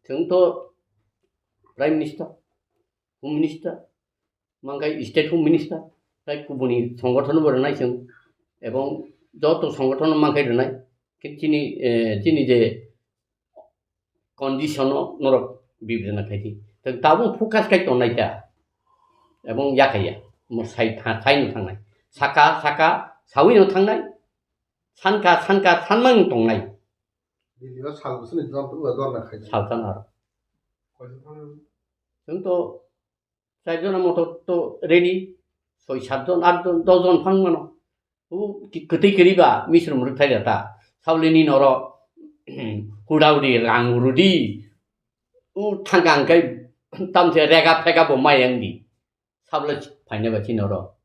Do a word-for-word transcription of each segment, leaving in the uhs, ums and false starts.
Chwng to Prime Minister, Home Minister, mankai State Home Minister, tai kubuni songothon bo rwnai chwng, ebong joto songothon mankai rwnai, khe chini, eh, chini je condition no norok bibechona khai di. Tei tabuk focus khai tongnai ta, ebong yakaya, mo sai tha-, sai no thangnai, saka, saka, sawi no thangnai, sanka, sanka, sanmang tongnai. Delhi o sal bwswk ni dor, dor na khai. Saltan aro. Chwng to Char jona moto to ready, soi sat jon, at jon, dos jon phang mano. O ki-, kwtwi kwrwi ba misrum rwk thai da ta. Saulini noro hudau di, rang uru di. O thangka hwnkhe tamse rega phega bo mai ang di. Sabla phaina ba chini oro.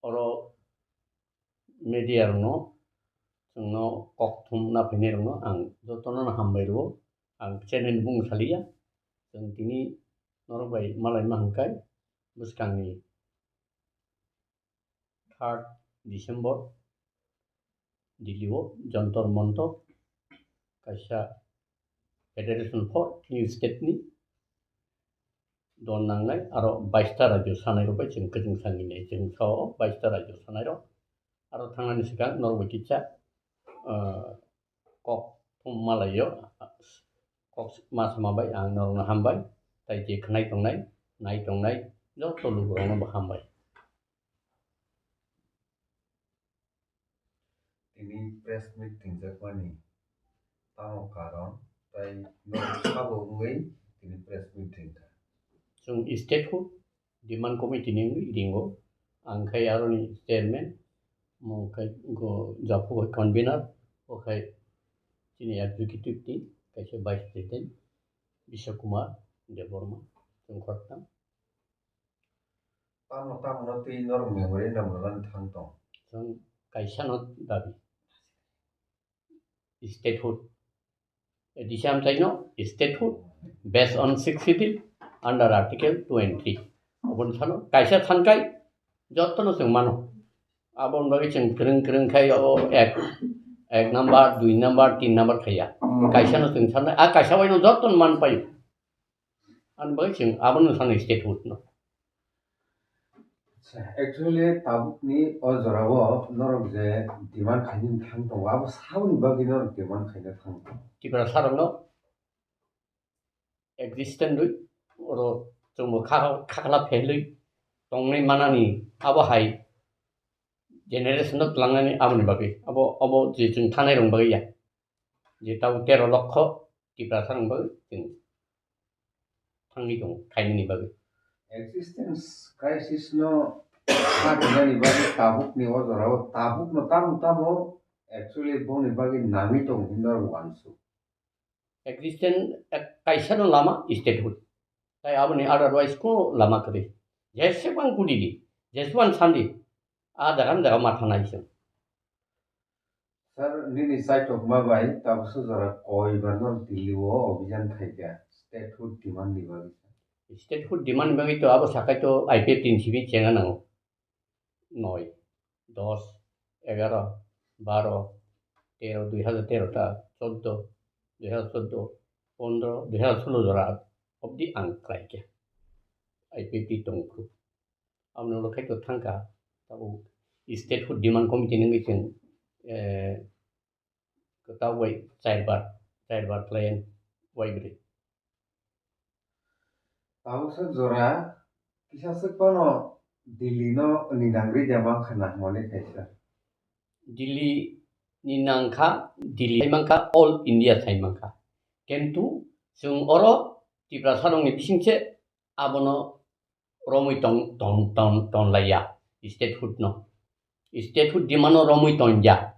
Oro media rokno, chwngno kok thum naphainai rokno ang jotono no hambai rwo. Ang channel ni bung saliya. Chwng tini norok bai malai ma hwnkhai bwskangni third December Delhi o Jantar Mantar kaisa Federation for New State ni dol nangnai, aro baista rajyo sanai rok bai chwng kwchwng sanginai, chwng sao baista rajyo sanai rok. Aro thangnani swkang norok bai kisa, ah, kok thum malaio, kok ma sama bai ang norokno hambai, tai je khwnai tongnai, nai tongnai, joto lukurokno bo hambai. Tini press meet tingjakmani tamo karon, tai norok sabo wngwi tini press meet tingkha. Chwng statehood demand committee ni wngwi ringo, ang khai aroni chairman, mo khai go Japhubai convener, o khai chini executive team, kaisa vice president Biswa Kumar Debbarma, chwng khoroktham. Tamo tamo no twi norok memorandum rwna thang tong. Chwng kaisa no dabi. Statehood. Disam chaino statehood based on sixth schedule under article two and three. Oboni sano kaisa thankai jotono chwng mano. Aboni bagwi chwng kwrwng kwrwng khai o ek, ek number, dui number, tin number khaiya. Kaisa no chwng sanai, a kaisa bai no jotono man paio. Ani bagwi chwng abono sanai statehood no. Actually, tabukni o jorao norok je demand khaina thang tongo, abo saboni bagwi norok demand khaina thang tongo? Tiprasa rokno existence rwi oro chwngbo kha-, khakla phelwi tongnai manani abo hai generation no tlangnani aboni bagwi abo, abo je chwng thanai rokni bagwi ya. Je tabuk tero lokho Tiprasa rokni bagwi chwng thangwi tongo khainani bagwi. Existence crisis no kha rwnani bagwi tabukni o jorao tabukno tamo tamo actually boni bagwi nangwi tongo hinwi norok uansuk. Existence ek kaisa no lama statehood. Tai aboni otherwise ko lama kwrwi. Jesebang kudidi, jesebang sandi, a jaga jaga ma thanai se. Sir, nini chaitokma bai tabuksa jora koi bar no Delhi o obhijan khaikha statehood demand ni bagwi? Statehood demand ni bagwi to abo sakai to I P F T ni simi chenga nango. Noi, dos, egaro, baro, tero, dui hajar tero ta, choddo, dui hajar choddo, pondro, dui hajar solo jora obdi ang khlaikha. I P F T tongphuru. Aboni ulo khaito thangkha, tabuk statehood demand committee ni wngwi chwng, eh, kwtal bai chairbar, chairbar khlai waibrwi. Tabuksa jora kisa swk phano Delhi no ni nangri de mankha na hwnwi kaisa. Delhi ni nangkha, Delhi sai mankha, all India sai mankha. Kintu chwng oro Tiprasa rokni bisingse abono romwi tong, tong, tong, tonglaiya statehood no. Statehood demand no romwi tongya.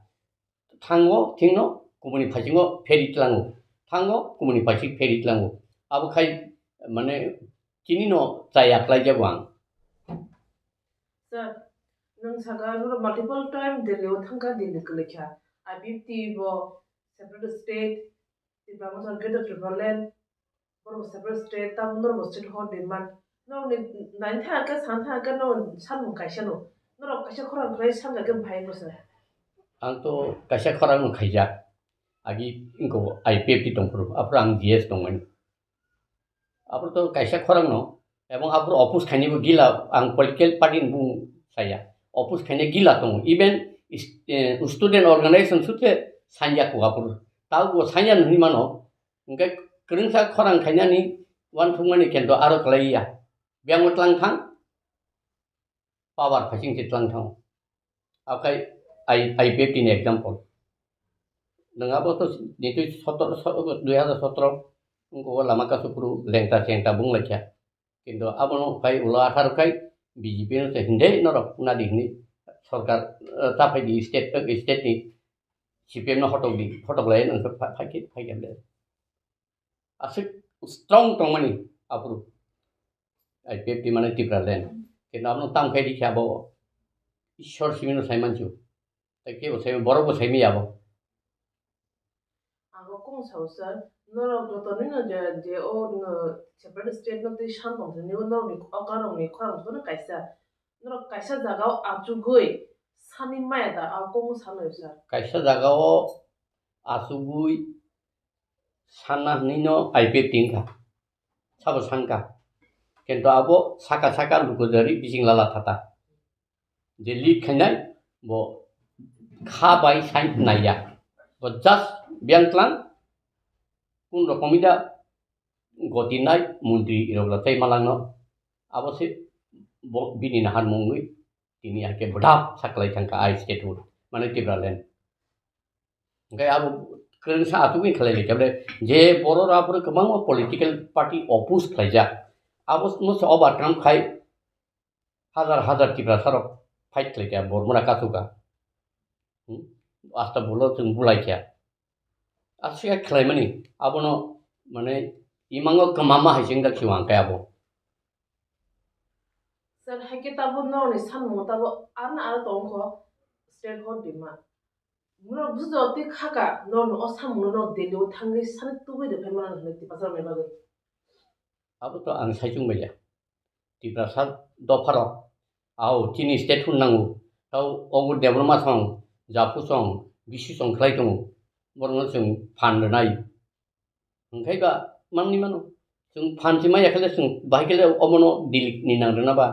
Thango, thingno, kubuni phasingo pheri tlango. Thango, kubuni phasing pheri tlango. Abo khai, mane, chini no chaya khlai jago ang. Sir, nwng saka, nuro multiple time Delhi o thangkha, Delhi kwlwikha. I P F T bo separate state, Tipra Motha Greater Tipraland, borok separate state, tamo norok bo state hor demand. Norok ni nine thang khe, san thang khe, norok samung kaisa no. Norok kaisa khorang khlai samjak khe bahai bwswk. Ang to kaisa khorang no khaijak. Agi ingko I P F T tongphuru, aphuru ang G S tongmani. Aphuru to kaisa khorang no, ebong aphuru oppose khainai bo gila, ang political party ni bung saya. Oppose khainai gila tongo. Even is-, eh, student organization sute sanya ko aphuru. Tao bo sanya nini mano. Hingke kwrwngsa khorang khainani uansukmani kento aro kwlaiya. Biyang tlang thang, power phasing se tlang thang. Akai I, I P F T ni example. Nwng abo to nitui sotoro, so-, dui hazar sotoro, wngkha o lama kasu phuru lengta chengta bung laikha. Kintu abono kai ulo atharo kai B J P no se hinde norok nadi hini sorkar, eh, ta phai di state, eh, state ni C P M no hotok di, hotok lai nang phai, phai, phai, phai, phai. Aswk strong tongmani aphuru I P F T mane Tipraland. Kintu abono tam khai rikha abo Ishwar simi no sai manchu. Tai kebo sai borok bo sai maya abo. Ang kok kung sao sir, norok joto nino je, je o no separate state no twi san tong thani norok ni okar rok ni khorang joto no kaisa. Norok kaisa jaga o achugwi sani maya da, ang kok kung sao sir. Kaisa jaga o achugwi sanna hinwi no I P F T wngkha, sabo sangkha. Kintu abo saka saka luku jari bising lala thata. Je lead khainai bo kha bai sai naiya. Bo just biyang tlang kun rokomida goti nai montri rok la tei malangno abo se bo bini nahar mungwi tini hake bwdap saklai thangkha I statehood mane Tipraland. Hingke abo kwrwngsa atugwi khlai lai khe, je borok aphuru kwbangma political party oppose khlaijak, abo no se overcome khai hazar hazar Tiprasa rok fight khlai khe Bormura kachuka. Hmm? Asta bulo chwng bulai khe. Aswk khlaimani abono mane imango kwmama hai se wngkha siwang khe abo. Sir, hai khe tabuk norokni samung tabuk arna aro tongkho state hor dima. Norok bujo twi khaka norokni o samungno norok Delhi o thangwi sani tubui rwphai mano hinwi Tiprasa rokni bagwi. Abo to ang saichung bai ya. Tiprasa dopha rok. Ao chini state hwn nango. Tao ogo Debbarma song, Japhu song, Bisu song khlai tongo. Borokno chwng phan rwnai. Hingkhai ba manni mano. Chwng phan se maya khe le chwng bahai khe le omono Delhi ni nang rwna ba.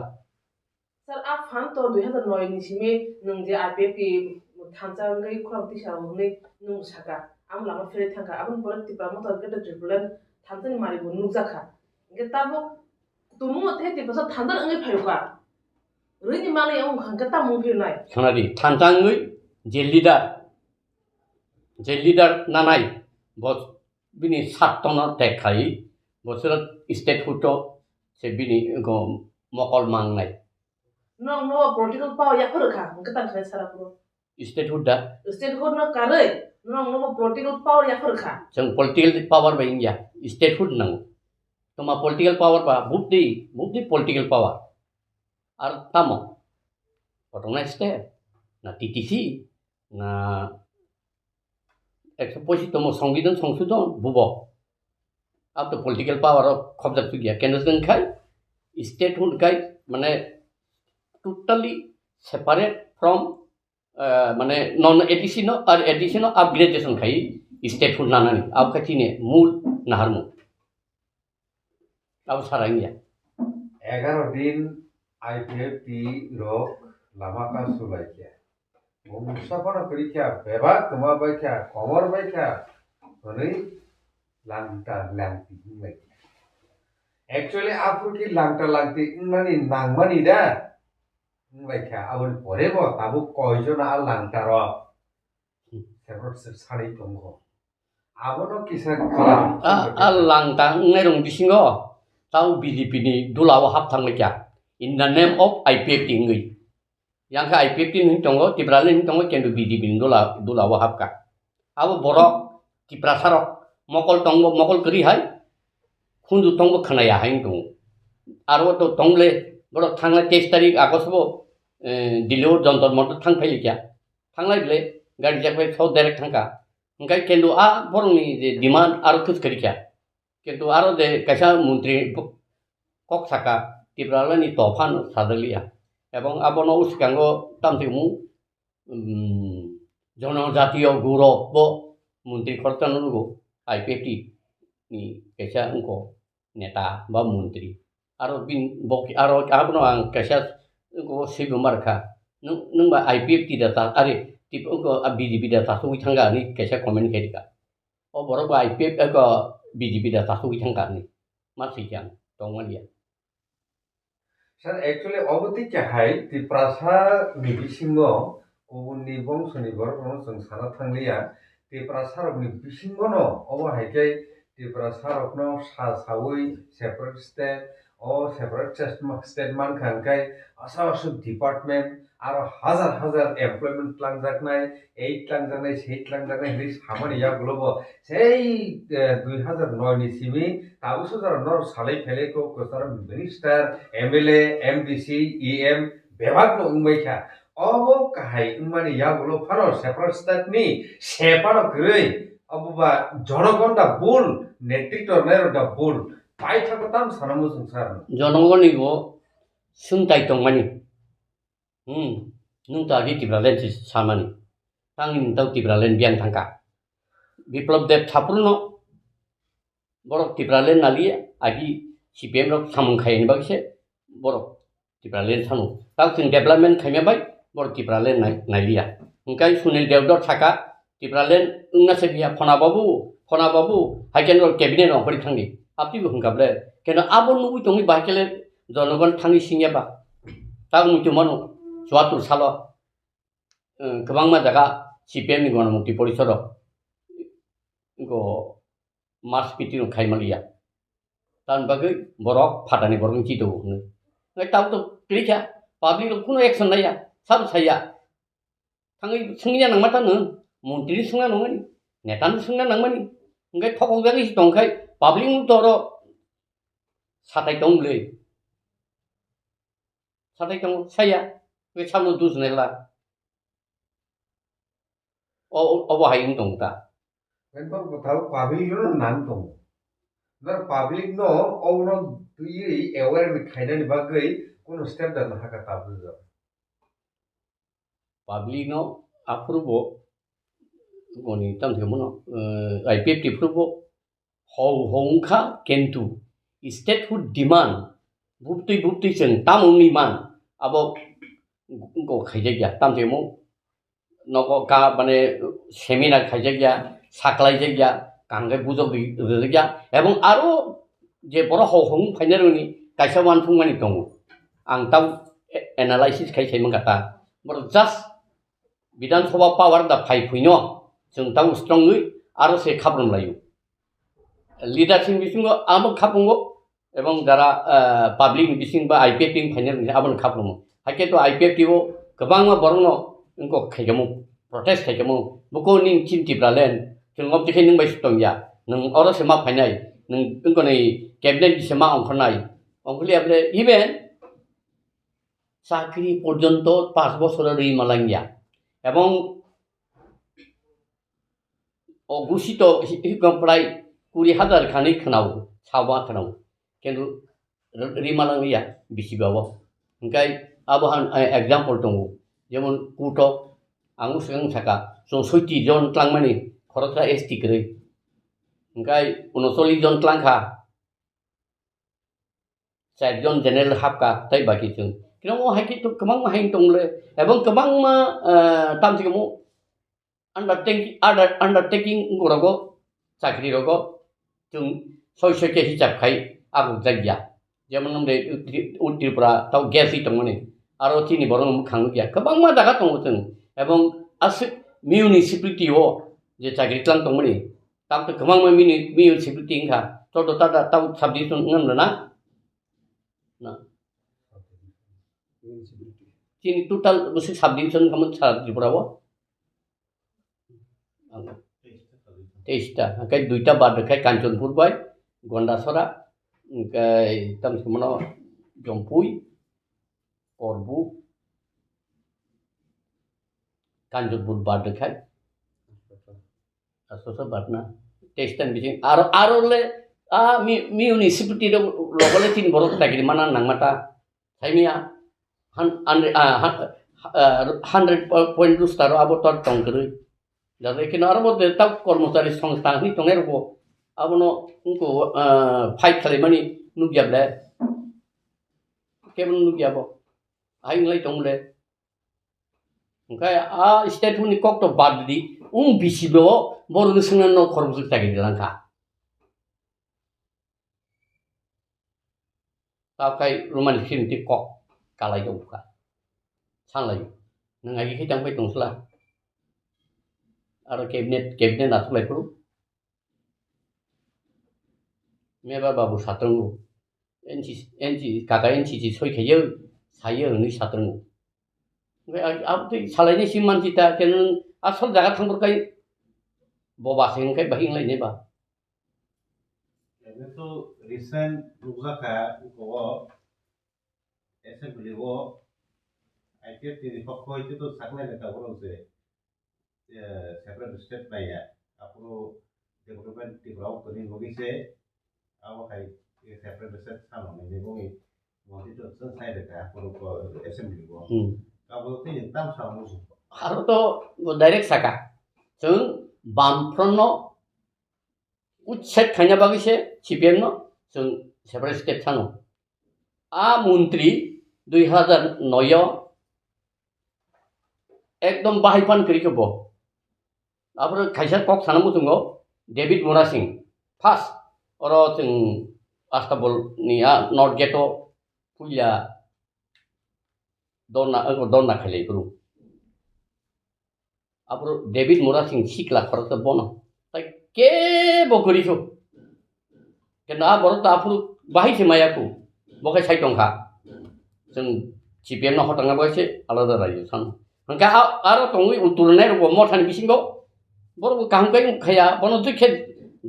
Sir, a phan to dui hazar noi ni simi nwng je I P F T thansa wngwi khorang tisa hwnwi nwng saka. Amo lama pherwi thangkha. Aboni pore Tipra Motha khe Tipraland thansa ni mari bo nukjakha. Hingkhe tabuk tumung tei Tiprasa thansa wngwi phaikha. Rwini manwi wngkha hingkhe tamo wngphi nai. Khna di, thansa wngwi je leader, je leader nanai, bo bini sat tono tek khai, bo sero statehood o se bini go mokol mangnai. Nong no political power yaphar kha, hingkhe tang khai sara phuru. Statehood da? Statehood no karwi, nong no political power yaphar kha. Chwng political power bai wngya, statehood nango. Toma political power ba, bubdi, bubdi political power. Ar tamo? Kotongnai state, na T T C, na ekso poichi tomo Songbidan Songsodhon, bubo. Ab to political power o khobjak chukya. Kendra chwng khai, statehood khai, mane, totally separate from, eh, mane, non A D C no, ar A D C no upgradation khai, statehood nanani. Ab khai chini mul naharmung. Abo sara wngya. Egaro din I P F T rok lama kasu laikya. Bo mungsa phano kwrwikya, bebak kwma baikha, komor baikha, hwnwi langta langti wnglaikha. Actually, aphuru khe langta langti wngnani nangmani da? Wnglaikha, aboni pore bo tabuk koijon a langta rok separate se sanwi tongo. Abono kisa kala. A, a langta wngnairokni bisingo tao B J P ni dula o hap thanglaikha. In the name of I P F T wngwi. Yang khe I P F T ni tongo, Tipraland ni tongo, kintu B J P ni dula, dula o hapkha. Abo borok Tiprasa rok mokol tongbo, mokol kwrwi hai, khunju tongbo khwnaya hai wng tongo. Aro to tongle, borok thangnai teis tarik August bo, eh, Delhi o Jantar Mantar thang phailikya. Thanglai bwle, gari jak bai so direct thangkha. Hingkhe kintu a borokni je demand aro kwchwk kwrwikha. Kintu aro je kaisa montri bo-, kok saka, Tipraland ni tophano sajaglia. Ebong abono uskango tamtwi mung, um, Jonojatiyo Gaurav bo montri khoroksa no nugo, I P F T ni kaisa wngkha neta ba montri. Aro bin, bo, aro abono ang kaisa wngkha bo swi bo mar kha. Nwng, nwng ba I P F T da ta, are, tip wngkha, a, B J P da ta sugwi thangkha hinwi kaisa comment khai rikha. O borok ba I P F, eko B J P da ta sugwi thangkha hinwi. Ma swi khe ang tongmani ya. Sir, actually, obo tei khe hai Tiprasa ni bisingo kubun ni bongso ni borok rokno chwng sana thangliya. Tiprasa rokni bisingo no obo hai khe Tiprasa rokno sa sawi separate state, o separate state ma-, state mankha hwnkhe aswk aswk department, aro hazar hazar employment twlangjaknai, ei twlangjaknai, sei twlangjaknai hinwi samani yagulo bo sei, eh, dui hazar noi ni simi tabuk sujaro norok salai phelai kok kwcharo minister, M L A, M D C, E M bebak no wngbai kha. Obo kahai wngmani yagulo phano separate state ni sepano kwrwi obo ba jonogon da bul, netritw rwnairok da bul, paithakgo tam sana muchung sar. Jonogoni bo swngtai tongmani. Hmm, nwng to agi Tipraland se samani. Tangni nwng tau Tipraland biyang thangkha. Biplab Deb saphuru no borok Tipraland naliya, agi C P M rok samung khaiyani bagwi se borok Tipraland sano. Tang chwng development khaima bai borok Tipraland nai-, nailiya. Hwnkhe Sunil Debdor saka, Tipraland wngna se biya, phona babu, phona babu, hai khe norok cabinet rok ongkhorwi thangdi. Abtwi bo hwnkha ble. Keno abo nugwi tongwi bahai khe le jonogon thangwi singya ba. Tang muitu mano, chuatur salo, eh, kwbangma jaga C P M ni Ganamukti Porishad rok go march meeting rok khai maliya. Tamni bagwi borok phatani borok wngwi chito hwnwi. Ngai tabuk to kwrwi kha, public rok kunu action laiya, sabo saiya. Thangwi swngya nangma ta nwng, montri ni swngna nangmani, neta ni swngna nangmani. Hwnkhe thokok jagwi se tongkhai, public no to oro satai tong bwlwi. Satai tongo, saya, hwnkhe samno dujnai la. O, o, obo hai wng tong ta. Hwnkhe bo tabuk public no nang tongo. Nang public no obono twiwi aware khainani bagwi kunu step da nahaka tabuk. Public no aphuru bo, boni tamo se mano, eh, I P F T phuru bo hou hou wngkha, kintu statehood demand bubtwi bubtwi chwng tamo wngwi man, abo go khaijakya, tamo se mo nogo ka, mane, seminar khaijakya, saklaijakya, kangkhe bujok ri-, rijakya, ebong aro je borok hou hou wng phainai rokni kaisa uansukmani tongo. Ang tamo analysis khai sai mankha ta. Borok just Bidhan Sabha power da phai phuino chwng tamo strongwi aro se khaprum laio. Leadership bisingo amo khapungo ebong jara, eh, public ni bising ba I P F T ni phainai rokni abono khaprumo. Hakhe to I P F T o kwbangma borokno wngkok khaikamo, protest khaikamo. Buko nini chini Tipraland, chwng oboni khe nwng bai tongya. Nwng oro se ma phainai, nwng wngkoni cabinet ni se ma ongkhornai. Ongkhorliya bole even chakri porjonto panch bochor rwi malangya. Ebong o gusito hi-, hikom prai kuri hazar khanwi khwnao, sawa khwnao. Kintu r-, rwi malangliya bisi bawo. Hwnkhe abo han, eh, example tongo. Jemon kutok, ang swkang saka, chwng soiti jon tlangmani, khoroksa S T kwrwi. Hwnkhe unocholish jon tlangkha. Char jon general hapkha, tei baki chwng. Kino o hai khe to kwbangma hai tong le, ebong kwbangma, eh, tamo se khe mo undertaking, under-, undertaking rogo, chakri rogo, chwng soi soi khe hisab khai ago jakya. Jemon nwng de Tri-, Tripura tao gas ri tongmani, aro chini borok mwkhang nukya. Kwbangma jaga tongo chwng, ebong aswk municipality o je chakri tlang tongmani, Tamtwi kwbangma mini-, municipality wngkha, chordo ta da tau subdivision wngmano na? Na. Chini total bwswk subdivision wngkha sara Tripura o? Teis ta. Hwnkhe duita bad rwkhe Kanchanpur bai Gandachara, hwnkhe tamo se mano Jampui, Korbuk, Kanchanpur bad rwkhe. Aswk bad na. Teis ta ni bising aro, aro le, a, mi-, municipality ro-, rogo le chini borok chakri mana nangma ta. Saimia, han-, an-, a, han-, a, hundred point rooster abo tor tong kwrwi. Jate khe no aro bo de tak kormochari songstha hwnwi tongnai rokbo abono wngkuk, ah, fight khalaimani nukya ble. Kebono nukya bo. Hai wnglai tong ble. Hwnkhe a state ni kok to bad di, wng bisi bo borokni swngna no khorokjwk chagiri langkha. Tabkhai Roman Srimti kok kalai tong kha. Sanglai. Nwng agi khe tang pai tong sla. Aro cabinet, cabinet aswk lai phuru. Meba babu satrango. N C C, N C C, kaka N C C soi khayo, sayo hwnwi satrango. Hwnkhe a-, abotwi salainai si mansi ta, khe nwng asol jaga thangphuru khai bo basa hwnkhe bahai wnglainai ba. Eno to recent nukjakha, eko o assembly o I P F T ni pokho hwnkhe to saknai neta borok je, eh, separate state naiya, aphuru development Tripura o kwrwi bagwi se abo hai separate state sano nini bagwi montri to chwng sai rwkha aphuru ko assembly o. Hmm. Abo tei tam sa musu. Aro to direct saka, chwng bam front no Utset khaina bagwi se C P M no chwng separate state sano. A montri dui hazar noi o ekdom bahai phan kwrwi khe bo. Aphuru kaisa kok sana muchungo David Murasing. First oro chwng Astabol ni a North Gate o puila dorna, dorna khailai phuru. Aphuru David Murasing sikla khoroksa bono. Tai kebo kwrwi kho. Kendo a borok to aphuru bahai se maya kho. Bo khe sai tongkha. Chwng C P M no hotangna bai se alada raiyo sano. Hwnkhe a-, aro tongwi uturnairokbo mothani bisingo borokbo kaham khe wngkhaya. Bono twi khe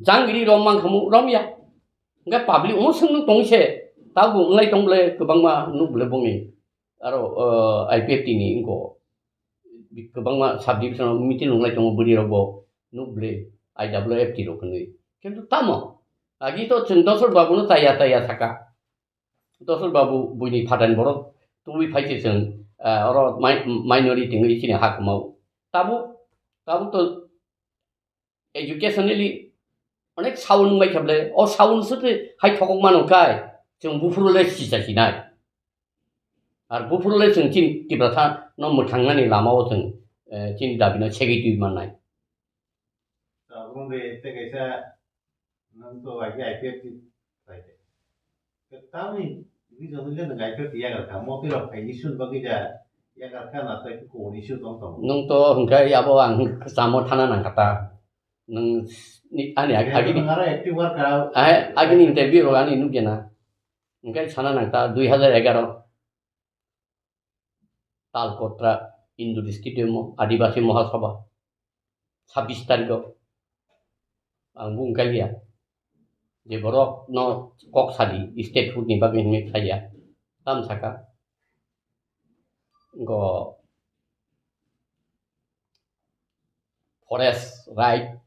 jangri rom mankhamu romya. Hwnkhe public omo swngno tong se. Tabuk wnglai tong bole kwbangma nuk bole bongni. Aro, o, I P F T ni wngkho. Kwbangma sub division o meeting wnglai tongo bwrwi rok bo nuk bwlwi I W F T rok hwnwi. Kintu tamo? Agi to chwng Dosor Babu no taya taya saka. Dosor Babu buini phatar ni borok tubui phai se chwng, ah, oro mi-, minority wngwi chini ha kwmao. Tabuk, tabuk to educationally onek sound wngbai khe bwle, o sound se twi hai thokok mano kai, chwng buphuru le sisa sinai. Ar buphuru le chwng chini Tiprasa no mwthangnani lama o chwng, eh, chini dabi no segwi twi mannai. Tabuk de tei kaisa nwng to I P F T bai de. Tamni reason hwnle nwng I P F T yakarkha, motwi rok phaini swn bagwi da yakarkha na tei kok ni swn tong tongo. Nwng to hwnkhe abo ang samo thana nangkha ta. Nwng ni, ani ag-, agini, nwng aro active worker. Ai, agini interview rok ani nukya na. Hwnkhe sana nangkha dui hazar egaroh. Talkotra Indoor Stadium o Adibasi Mahasabha sabbish tarikh o ang bung kaiya je borok no kok sadi statehood ni bagwi hinwi khlaiya tam saka go forest right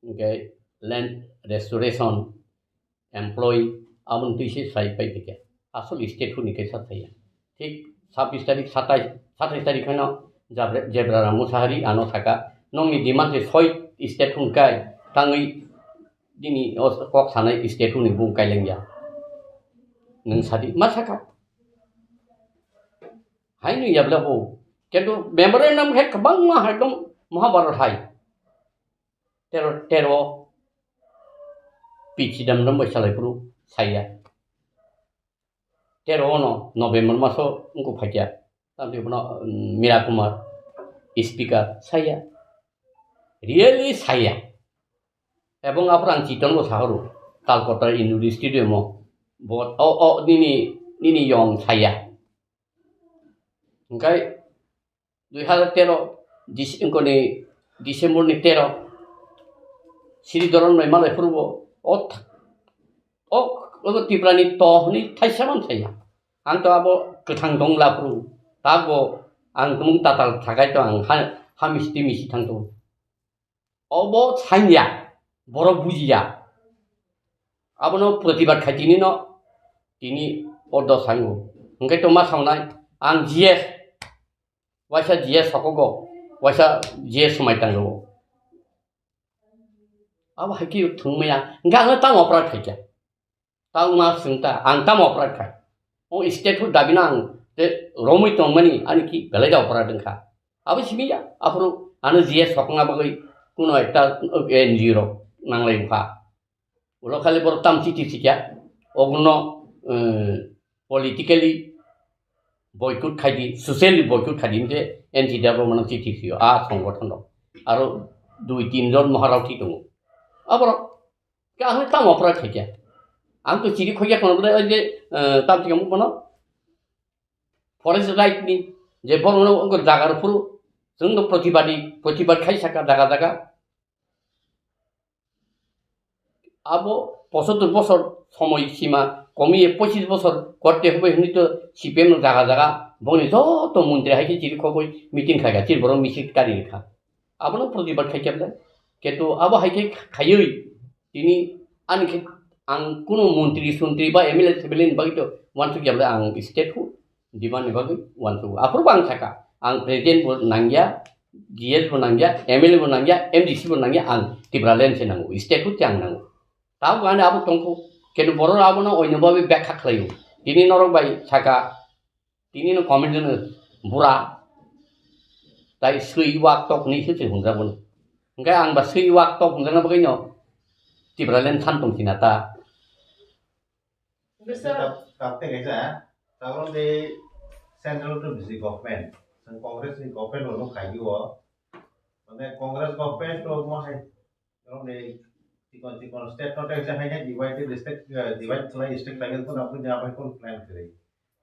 hwnkhe land restoration, employee, aboni twi se sai pai thikhe. Asol statehood ni kaisa thaiya. Thik sabbish tarikh, satais, satais tarikh haino Jabra-, Jebra Ram Musahari ano saka, "Nokni demand se soi statehood kai, tangwi nini o kok sanai statehood ni bung kailengya." Nwng sadi ma saka? Haino yabla bo. Kintu memorandum khe kwbangma hai dong Mahabharat hai. Tero, tero P Chidambaram bai salai phuru saiya. Tero ono November maso wngkuk phaikya. Tamni bono, um, Mira Kumar, speaker, saiya. Really saiya. Ebong aphuru ang chiton bo sahoro, Calcutta Indoor Stadium o. Bo, o, o, nini, nini yong saiya. Hwnkhe dui hazar tero Dis-, wngkoni December ni tero, Sri Dhoron bai malai phuru bo, o th-, o, o Tripura ni to hwnwi thaisa man saya. Ang to abo kwthang tong la phuru, ta bo ang tumung tatal thakai to ang ha, ha misti misi thang to. Obo sanya, borok bujiya. Abono protibad khai tini no, tini ordo sango. Hwnkhe to ma sangnai, ang G S, waisa G S sokogo, waisa G S swmai tango. Abo hai khe thwngmaya. Hwnkhe ang tamo operate khaikha. Tamo ma swngta, ang tamo operate khai. O statehood dabi no ang te romwi tongmani ani ki belai da operate wngkha. Abo simi ya, aphuru ano G S sokna bagwi kuno ekta N G O rok nanglai bwkha. Ulo khali borok tam chiti sikya, oguno, eh, politically boycott khaidi, socially boycott khaidi, hwnkhe N T W mano chiti sio, a songgothon rok. Aro dui tin jon maharao thi tongo. Aborok Khe ang tamo operate khaikha. Ang to chiri khoikha kono bwdai oi je, eh, tam tikam bono forest right ni je bono ogo jaga rw phuru chwng no protibadi, protibad khai saka jaga jaga. Abo pochottor bosor somoi sima komiye pochis bosor korte hwnwi hwnwi to C P M no jaga jaga bongni joto montri hai khe chiri khogwi meeting khaikha, chiri borok misil kari rwkha. Abono protibad khaikha bwle. Kintu abo hai khe khaiwi tini ani khe ang kuno montri sontri ba M L A sebelin bagwi to uansukya bwle ang statehood demand ni bagwi uansukgo. Aphuru bo ang sakha, ang president bo nangya, G S bo nangya, M L A bo nangya, M D C bo nangya, ang Tipraland se nango, statehood se ang nango. Tabuk ani abo tongkho, kintu borok abono oino bagwi bekha khlaio. Tini norok bai sakha, Tini no comment rwno bura tai swi wak tok hinwi se se hwnjak bono. Hwnkhe ang ba swi wak tok hwnjakna bagwi no Tipraland than tong sina ta. Bisa. Tap, tap te kaisa, tabuk de central to bisi government, chwng Congress ni government rok no khai o, mane Congress government to mo hai Norok ni chikon chikon state no tei sa hai divide state, eh, divide khlai state khlai phano aboni abai kon plan kwrwi.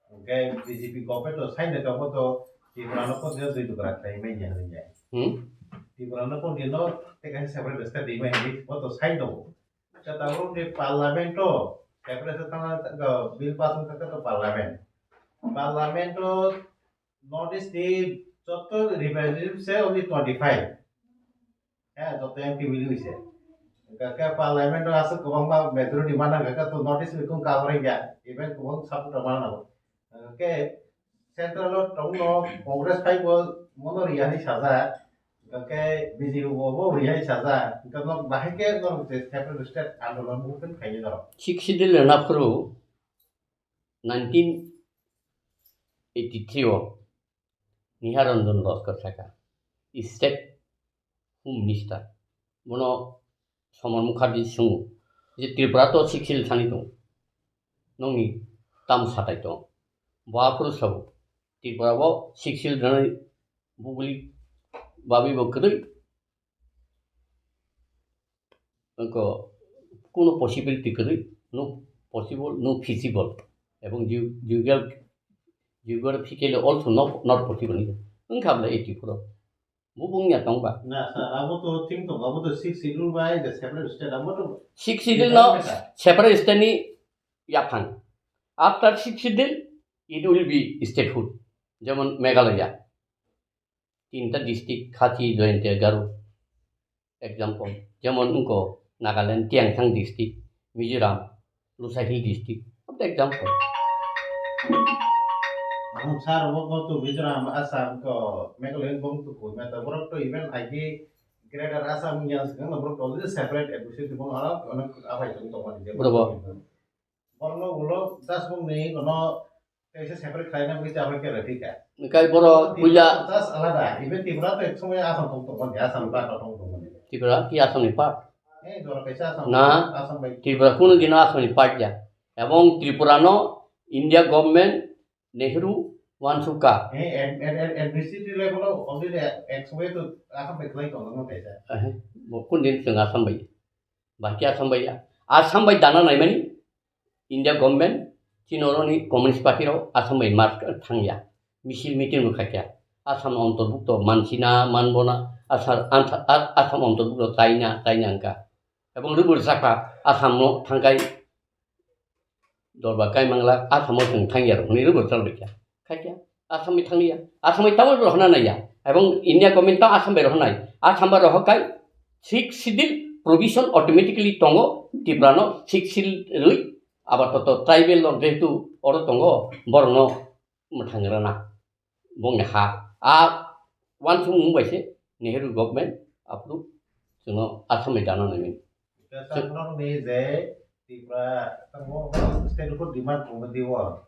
Hwnkhe B J P government to sai na tongmo to Tripura no kon dino dui tukra khlai mai ya hwnwi ya. Hmm? Tripura no kon dino tei kaisa separate state di mai hwnwi bo to sai tongo. Khe tabuk ni parliament to separate state thangna, eh, bill pass wngkha khe to parliament. Parliament to North East ni joto representative se only twenty five. He, joto M P bini hoise. Hwnkhe parliament o aswk kwbangma majority mana hwnkhe to North East ni kung cover wngya, even kwbang support rok mana nango. Hwnkhe central o tongno Congress phai bo mono riya hinwi sajak, hwnkhe B J P bo bo riya hinwi sajak, hwnkhe no bahai khe no je separate state andolon movement khainai norok. Sixth Schedule rwna phuru nineteen eighty three o Nihar Ranjan Laskar sakha, State Home Minister, bono Somon Mukherjee swngo je Tripura to Sixth Schedule thani tongo, nongni tamo satai tongo? Bo aphuru sabo Tripura o Sixth Schedule rwnani bubuli babi bo kwrwi. Wngkha, kuno possibility kwrwi, no possible, no feasible, ebong geo-, geogra-, geographically also not, not possible hinwi wngkha bwle eighty four o. Bo bung ya tong ba? Na, sir, abo to thing tong, abo to Sixth Schedule bai the separate state, abo to Sixth Schedule no separate state ni yaphang. After Sixth Schedule, it will be statehood. Jemon Meghalaya. Tinta district, Khasi, Jaintia, Garo, example, jemon wngkha Nagaland, Tiangthang district, Mizoram, Lusa Hill district, example. Ang sar bo, bo to Mizoram, Assam ko Meghalaya bong to ko, meta borok to even aji Greater Assam yang sekarang borok to already separate administrative bong alam, anak apa itu untuk mana dia? Berapa? Borno ulo das bong ni kono Kaisa separate khlaina bagwi chapel khe rwphi kha. Hwnkhe borok puila Tripura just alada. Even Tripura to ek somoy Assam tong tongmani, Assam ni part tong tongmani. Tripura ki Assam ni part? Eh, jora kaisa Assam, Na. Assam bai. Tripura kunu dino Assam ni part ya. Ebong Tripura no India government Nehru wansukha. Eh, ad-, ad-, ad-, administrative level o already ek somoy to Assam bai khlai tong tongmani kaisa. Eh, bo kun din chwng Assam bai. Bahai khe Assam bai ya. Assam bai dana naimani India government chini oroni Communist Party rok Assam bai mar thangya. Misil meeting bo khaikha. Assam ontorbukto mansina, manbona, Assam, Assam ontorbukto chaina, chaina wngkha. Ebong rwbwrwsakha Assam no thangkhai Dorba kaimangla Assam o chwng thangya rok hwnwi rwbwrwsa rwbaikha. Khaikha Assam bai thangya. Assam bai tamo rok hwnna naiya. Ebong India government to Assam bai rok hwnai. Assam bai rok kai Sixth Schedule provision automatically tongo Tripura no Sixth Schedule rwi abar toto tribal rok jehetu oro tongo borok no mwthang rwna. Bongni ha. A wansukmung bai se Nehru government aphuru chwngno Assam bai dana naimani. Sir, norokni je Tripura tamo statehood demand committee o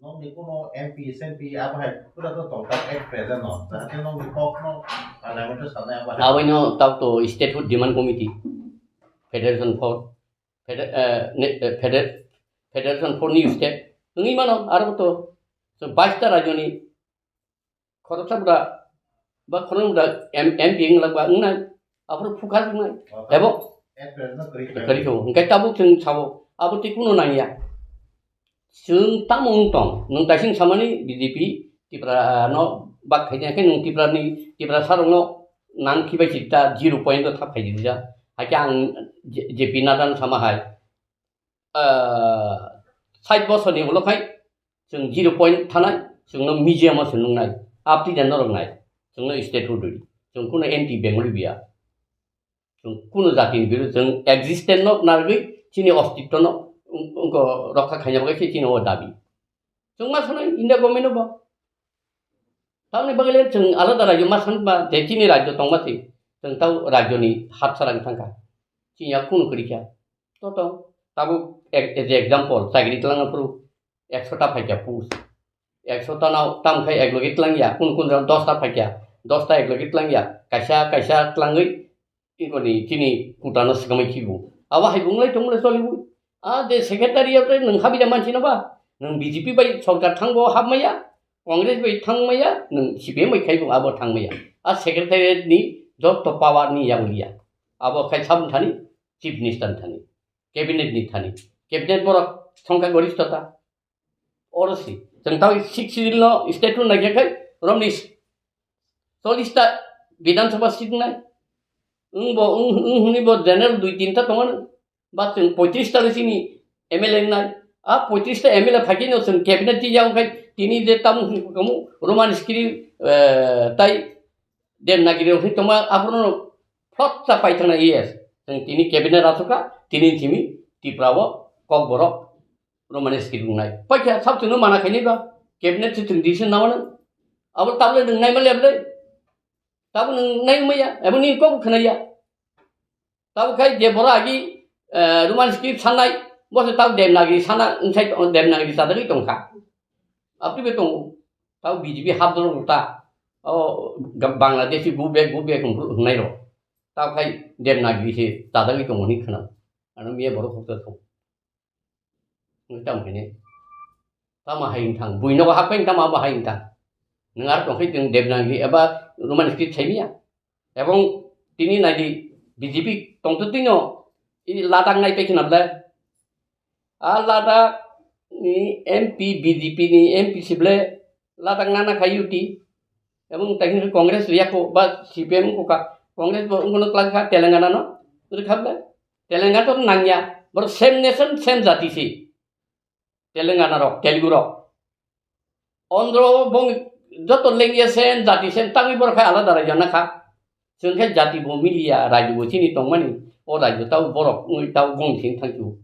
nokni kuno M P, S N P abo hai kura to tongkha at present no, jahate nokni kok no parliament o sanai abo hai. Aboino tabuk to statehood demand committee, federation for feder-, eh, ne-, eh, feder-, federation for new state wngwi mano, aro to bais ta rajyoni khoroksa bwda ba khoroknwi bwda M-, M P wng lakba wngnai, aphuru focus wngnai. Abo April no kwrwi kwrwi kho, hwnkhe tabuk chwng sao, abo tei kuno nangya. Chwng tamo wng tong, nwng taising samani B J P Tipra no bak khaina khe nwng Tipra ni, Tipra sarokno nang khibai si ta zero point o thap khai di ja. Hakhe ang J-, J P Nadha no sama hai, ah, sait bosor ni ulo khai chwng zero point thanai, chwngno museum o se nungnai, aptwi da norok nai, chwngno statehood rwdi, chwng kuno anti Bengali biya, chwng kuno jatini biru, chwng existence no narwgwi chini ostitto no wng-, wngkho rokha khaina bagwi se chini o dabi. Chwng ma sanai India government no bo. Tamni bagwi le chwng alada rajyo ma san ba je chini rajyo tongma se chwng tau rajyo ni hapsara wng thangkha. Chini yak kuno kwrwi kha. To to tabuk ek-, as a example chakri twlangna phuru ekso ta phaikya post. Ekso ta no tam khai ek loge twlangya, kun kun jora dos ta phaikya, dos ta ek loge twlangya, kaisa kaisa twlangwi ikoni chini kutano swkamwi khibo. Abo hai bunglai tongmole cholibo. A je secretariat re nwng habida manchino ba, nwng B J P bai sorkar thangbo habmaya, Congress bai thangmaya, nwng C P M bai khaibo abo thangmaya. A secretariat ni joto power ni yaguliya. Abo khai sabun thani, chief minister thani, cabinet ni thani. Cabinet borok thongkha goristho ta. Oro si. Chwng tao six schedule no state rule naikhe khai romni chollish ta Bidhan Sabha seat nai. Wng bo, wng, wng hwnwi bo general dui tin ta tongo. Ba chwng poitris ta chini M L A nai. A poitris ta M L A phaikhe no chwng cabinet ti yago khai tini je tamo hwnwi kamu Roman script, eh, tai Devanagiri rok hwnwi tongma aphuru no flop ta paithangna yes. Chwng tini cabinet achukha, tini simi Tripura o Kokborok Roman script wngnai. Paikha sab chwngno mana khainai ba. Cabinet se chwng decision nawana. Abo tabole nwng naima le ble. Tabo nwng nai maya, abo ni kok khwnaya. Tabo khai je boro agi, eh, Roman script sanai, bo se tabo Devanagiri sana, wngsai tong-, Devanagiri chadagwi tongkha. Abtwi be tongo. Tabo B J P hapdoro ta. O ga-, Bangladeshi go back, go back hwnai rok. Tabo khai Devanagiri se chadagwi tongo hwnwi khwnao. Ano miya borok hokta thok. Nwng tamo khainai? Tamo hai wng thang? Buino bo hapkhe tamo abo hai wng thang? Nwng aro tongkhe chwng Devanagiri eba Roman script saimanya. Ebong tini naidi B J P tongtwtwino i Ladakh nai pekhe na ble? A Ladakh ni M P, B J P ni M P si ble Ladakh nana khai U T. Ebong tei hwnwi Congress riya ko ba C P M ko ka. Congress bo wngkono twlang kha Telangana no. Rwkha ble? Telangana to nangya. Borok same nation, same jati si. Telangana rok, Telugu rok. Ondro bong joto lengya same jati same tangwi borok khai alada rajyo na kha. Chwng khe jati bo miliya, rajyo bo chini tongmani. O rajyo tao borok wngwi tao gong sing thangsu.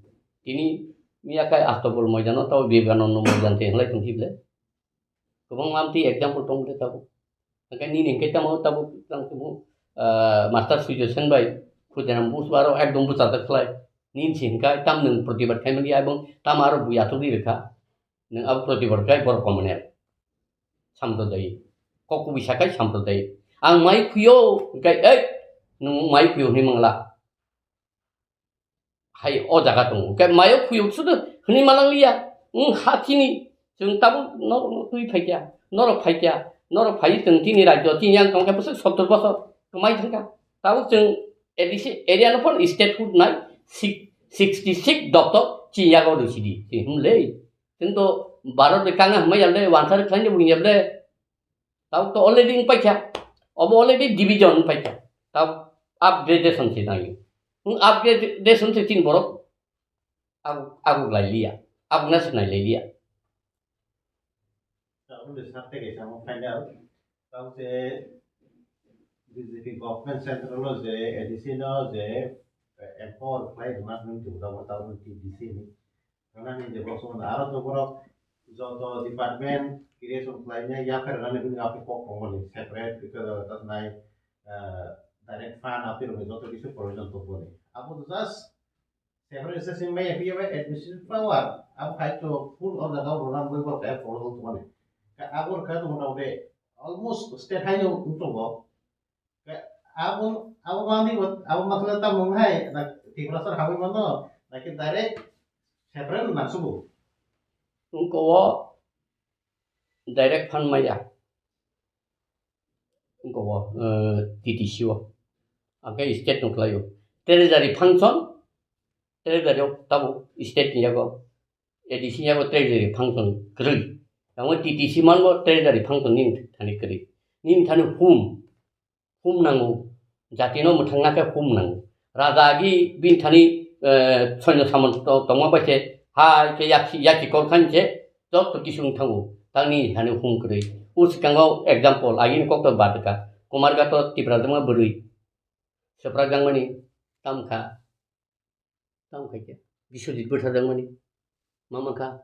Tini miya khai Astobol moidano tao Vivekananda moidan se hwnlai tongsi ble. Kwbangma amtwi example tong bwle tabuk. Hwnkhe nini hwnkhe tamo tabuk tang tabuk, ah, Master Sujosen bai Khudiram Bose aro ekdom bwchajak khlai. Nini se hwnkhe tam nwng protibad khaimani abo tamo aro bui achukdi rwkha. Nwng abo protibad khai borok komonel. Sampradayik. Kok kubui sakhai sampradayik. Ang mai khuyo hwnkhe ei nwng mai khuyo hwnwi mangla. Hai o jaga tongo. Hwnkhe mayo khuyuk sudu hwnwi malang liya. Wng ha chini. Chwng tabuk norok twi phaikya. Norok phaikya. Norok phai chwng chini rajyo chini yang tongkha bwswk sottor bosor. Kwmai thangkha. Tabuk chwng A D C area no phano statehood nai six, sixty six doptor chini yago rwsidi. Chini hwnlei. Chwng to Bharat bai kanga hwnmai ya le, wansa rwkhlaini bo wngya le. Tabuk to already wng paikha. Obo already division wng paikha. Tabuk upgradation se nangyo. Wng upgradation se chini borok agu, agu lai liya. Agu na se nai lai liya. Tabuk le sarte kaisa mo final. Tabuk se B J P government central o je A D C no je, eh, empower khlai rwna hwnwi tongo tabuk T D C ni. Thana ni je bosong aro to borok joto department creation khlainai yapher rani hwnwi aphi kok tongmani separate because of that nai, ah, direct fund aphi rokni joto kisu provision tongmani. Abo to just Separate session maya piya ba administrative power. Abo khai to full order ka rona boi bor kaya problem tongmani. Ka abo kha to mota moti almost state hai no tongo. Ka abo, abo mani bo, abo masala ta mung hai, na Tiprasa hawi mano, na ki direct separate na subu. Ungko o direct phan maya. Ungko o, eh, T T C o. Angke state no khlaio. Treasury function, treasury o tabo state ni yago. A D C ni yago treasury function kwrwi. Tamo T T C manbo treasury function ni thani kwrwi. Ni thani hum, hum nango. Jati no mwthangna khe hum nango. Raja agi bini thani, eh, soino samon to-, tongma bai se, hai khe yaksi, yaksi kol khan se, joto kisung thango. Tangni thani hum kwrwi. O swkango example, agini kok to badka. Kumarghato Tipra jama bwrwi. Swprak jangmani tamkha. Tamo khaikhe Biswajit bwtharjakmani. Mama kha,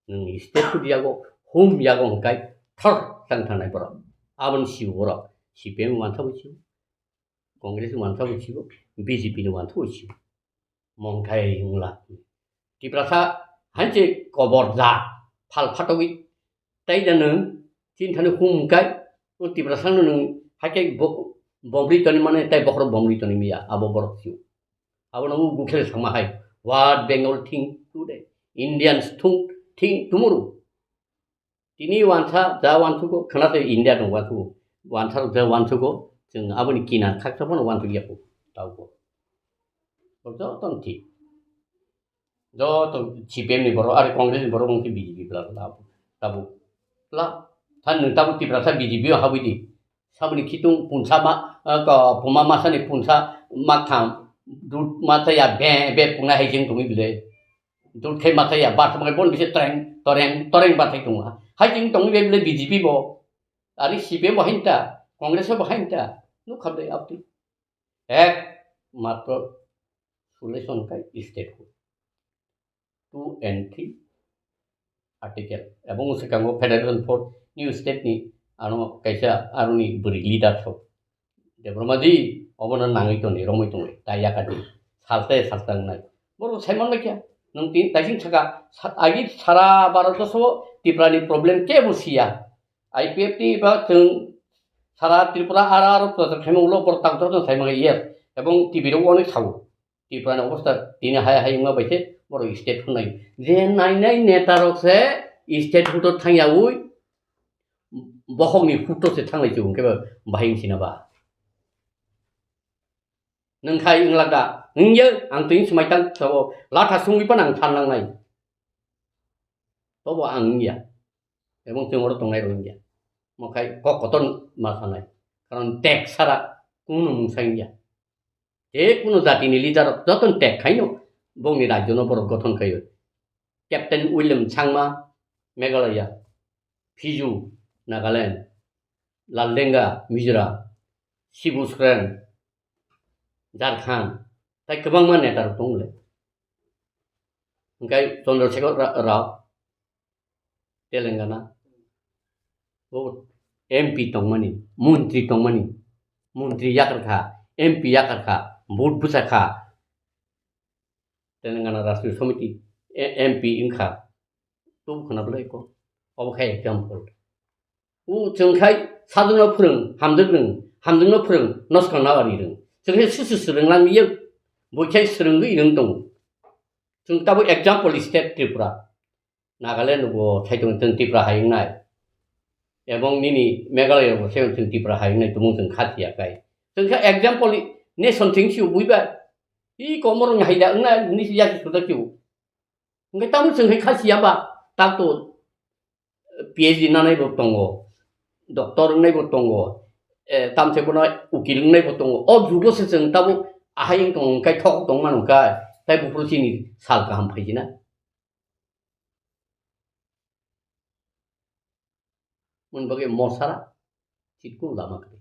nwng state hood yago, hum yago hwnkhe thor tang thangnai borok. Aboni sibo borok C P M wansa bo sibo, Congress wansa bo sibo, B J P ni wansa bo sibo. Mongthai wngla. Tiprasa hanse kobor ja, phal phatogwi tai da nwng, chini thani hum hwnkhe, o Tiprasa no nwng haikhe bo-, bomri toni mane tai bokhorok bomri toni miya, abo borok sibo. Abono o gukhel thangma hai. What Bengal think today? Indians think, think tomorrow. Tini wansa ja wansugo, khana se India no wansugo. Wansa ja wansugo, chwng aboni kinan khaksa phano wansuk yaku. Taugo. Joto thik. Joto C P M ni borok, ari Congress ni borok wngkhe B J P bla bla. Tabuk. Bla. Than nwng tabuk Tiprasa B J P o habwi di. Saboni khitung punsa ma, ah, ko, puma masani punsa maktham, dut masa ya be, be puna hai jeng tongwi bile. Dut khai masa ya, bar tongwi bon bise toreng, toreng, toreng bar khai tongo. Hai jeng tongwi bile B J P bo. Ari C P M bo hain ta, Congress bo hain ta. Nuk khabde apti. Ek matro solution kai state hood. Two and three article. Ebong swkango Federation Force new state ni ano kaisa aroni bwrwi leader sok. Debbarma ji obono nangwi tongwi romwi tongwi tai yakati salte salta wngnai. Borok saiman bai kha. Nwng tin taising saka sa-, agi sara Bharat o so Tripura ni problem kebo siya. I P F T ba chwng sara Tripura ara aro prochar khaima ulo borok tang tor saimang yes. Ebong T V rok onek sao. Tripura ni obostha tini hai hai wngma bai se borok state hood nai. Je nainai neta rok se state hood o thangyaui bokhok ni hood o se thanglai chubung khe bahai wng sina ba. Nwng khai wng lak da? Wng ya, ang twi swmai tang sabo latha sungwi phano ang than nang nai. Tobo ang wng ya. Ebong chwng oro tongnai rok wng ya. Mo khai kok kotor ma sanai. Karon tek sara kunu mungsa wng ya. Je kunu jatini leader rok jotono tek khaino bongni rajyono borok gothon khaio. Captain William Changma, Meghalaya, Phiju, Nagaland, Laldenga, Mizoram, Shibu Soren, Jharkhand, tai kwbangma neta rok tongo le. Hwnkhe Chandrasekhar Ra-, Rao, Telangana, bo M P tongmani, montri tongmani, montri yakar kha, M P yakar kha, vote bwsa kha, Telangana Rashtriya Samiti, e-, M P wngkha, tubu khwna belai kok, obo khe example. O chwng khai sajwkno phwrwng, hamjwk rwng, hamjwkno phwrwng, noskang nabari rwng. Chwng khe susu swrwng lang liya, bo khai swrwngwi rwng tongo. Chwng tabuk example state Tripura. Nagaland bo sai tongo chwng Tripura hai wngnai. Ebong nini Meghalaya bo sai tongo chwng Tripura hai wngnai tumung chwng kha siya kai. Chwng khe example nation thing si buiba. I komor ngai da wngnai ni si yasi suda kiu. Hwnkhe tamo chwng hai kha siya ba tak to P H D nanai bo tongo, doctor wngnai bo tongo, eh, tamse bono ukil wngnai bo tongo. O jugo se chwng tabuk ahai wng tong kai thok tong mano kai tai buphuru chini sal kaham phaijina. Moni bagwi mosara chitku lama kwrwi.